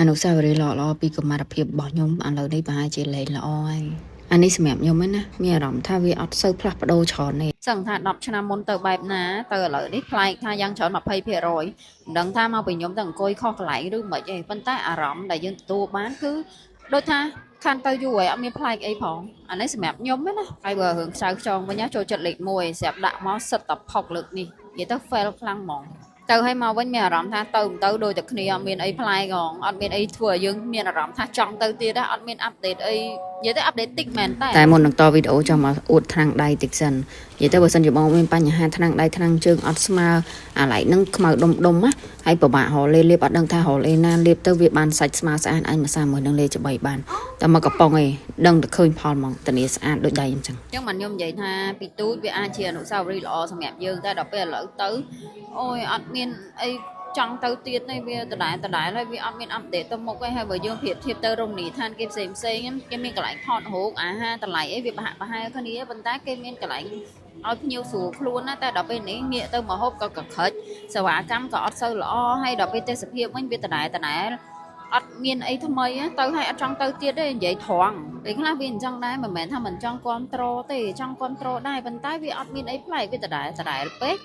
អនុស្សាវរីយ៍ល្អៗពីកុមារភាពរបស់ខ្ញុំឥឡូវនេះប្រហែលជាលែងល្អហើយអានេះសម្រាប់ខ្ញុំឯណាមានអារម្មណ៍ថាវាអត់សូវផ្លាស់ប្ដូរច្រើនទេសឹងថា10ឆ្នាំមុនទៅបែបណាទៅឥឡូវនេះប្លែកថាយ៉ាងច្រើន20%មិនដឹងថាមកពីខ្ញុំទៅអង្គុយខុសកន្លែងឬមិនទេប៉ុន្តែអារម្មណ៍ដែលយើងទទួលបានគឺដូចថាខានទៅយូរហើយអត់មានប្លែកអីផងអានេះសម្រាប់ខ្ញុំឯណាហើយបើរឿងខ្ចៅខ្ចងវិញណាចូលចិត្តលេខ1ស្រាប់ដាក់មកសិតតផុកលើកនេះនិយាយទៅ fail ខ្លាំងហ្មងទៅឲ្យមកវិញមានអារម្មណ៍ថាទៅមិនទៅដូចតែគ្នាអត់មានអីប្លែកហងអត់មានអីធ្វើឲ្យយើងមានអារម្មណ៍ថាចង់ទៅទៀតណាអត់មាន update អីនិយាយទៅ update តិចមែនតែតែមុននឹងតវីដេអូចង់មកអួតថ្នាំងដៃតិចសិននិយាយទៅបើសិនជាបងមានបញ្ហាថ្នាំងដៃថ្នាំងជើងអត់ស្មើអាឡៃនឹងខ្មៅដុំដុំណាហើយពិបាករកលេលាបអត់ដឹងថារកលេណាលាបទៅវាបានសាច់ស្មើស្អាតអញមកសាមួយនឹងលេច្បីបានតែមកកំប៉ុងឯងដឹងតែឃើញផលហ្មងតានីស្អាតដូចដៃអញ្ចឹងអញ្ចឹងបានខ្ញុំនិយាយថាពីទូចវាអាចជាអនុស្សាវរីយ៍ល្អសម្រាប់យើងតែដល់ពេលឥឡូវទៅអូយអត់មានអីចង់ទៅទៀតនេះវាដដែលដដែលហើយវាអត់មាន update ទៅមុខឯងហើយបើយើងប្រៀបធៀបទៅរមណីយដ្ឋានគេផ្សេងផ្សេងគេមានកន្លែងថតរូបអាហារតម្លៃអីវាប្រហាក់ប្រហែលគ្នាប៉ុន្តែគេមានកន្លែងឲ្យភ្ញៀវស្រួលខ្លួនណាតែដល់ពេលនេះងាកទៅមកហូបក៏កក្រិចសេវាកម្មក៏អត់សូវល្អហើយដល់ពេលទេសភាពវិញវាដដែលដដែលអត់មានអីថ្មីទៅហើយអត់ចង់ទៅទៀតទេនិយាយត្រង់ពេលខ្លះវាអញ្ចឹងដែរមិនមែនថាមិនចង់គ្រប់ត្រូលទេចង់គ្រប់ត្រូលដែរប៉ុន្តែវាអត់មានអីប្លែកវាដដែលដដែលពេក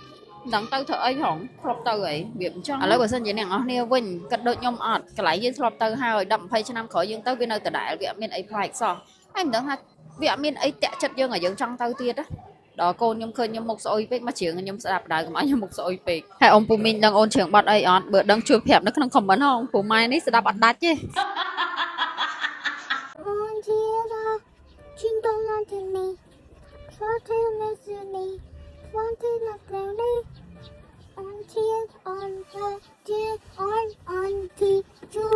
មិនដឹងទៅធ្វើអីហងធ្លាប់ទៅអីវាអញ្ចឹងឥឡូវបើសិនជាអ្នកនរគ្នាវិញគិតដូចខ្ញុំអត់កន្លែងយើងធ្លាប់ទៅហើយ10 20ឆ្នាំក្រោយយើងទៅវានៅដដែលវាអត់មានអីប្លែកសោះហើយមិនដឹងថាវាអត់មានអីតាក់ចិត្តយើងឲ្យយើងចង់ទៅទៀតណាដល់កូនខ្ញុំឃើញខ្ញុំមុខស្អុយពេកមកច្រៀងខ្ញុំស្ដាប់ដៅកុំឲ្យខ្ញុំមុខស្អុយពេកហើយអ៊ំពូមីងដឹងអូនច្រៀងបត់អីអត់បើដឹងជួយប្រាប់នៅក្នុង comment ហងពូម៉ែនេះស្ដាប់អត់ដាច់ទេ 언제나 진동한테니 서태메스니 원테나테니 언제 언제 언 언티 주